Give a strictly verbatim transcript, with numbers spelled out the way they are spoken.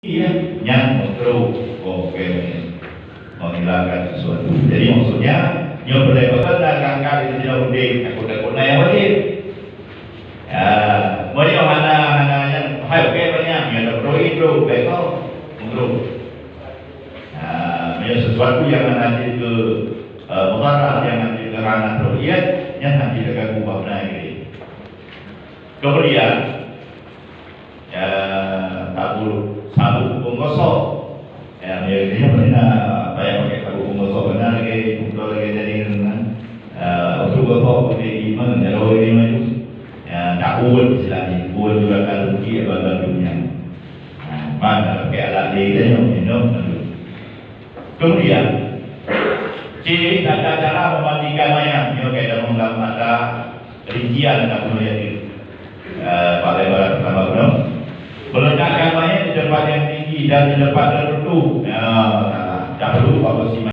Iya, nyan makruh. Oh, oke. Menghilangkan sesuatu. Jadi maksudnya, nyoe peureulée beukeuna ka angkat di sidang udeb, takot-takot na nyang wajéb. Ya, meunyoe hana, hana nyan, hai, oke, banyak, nyoe ada pro, pro, baik kau, makruh. Ya, meunyoe sesuatu nyang hana jeuet keu, eh, mudarat, nyang hana jeuet keu hana tauhid, nyan hana jeuet ganggu bak na. Kemudian, ya, sabuk, sabuk peugosok. Ya, ya, ya, pernah payah pakai sabuk peugosok, pernah lagi, betul lagi jadi, kan? Eh, untuk gosok, pakai iman, ya, lagi maju. Ya, tak uwet istilahnya, uwet juga kan rezeki, ya, bagi dunia. Nah, mana pakai alat dia, dia yang minum, lalu. Kemudian, ciri tata cara memandikan mayat, nyoe kaidah dalam mata rincian dan penuh yakin. Eh, pada ibarat pertama gunung. Meletakkan mayat di tempat yang tinggi dan di tempat tertentu. Ya,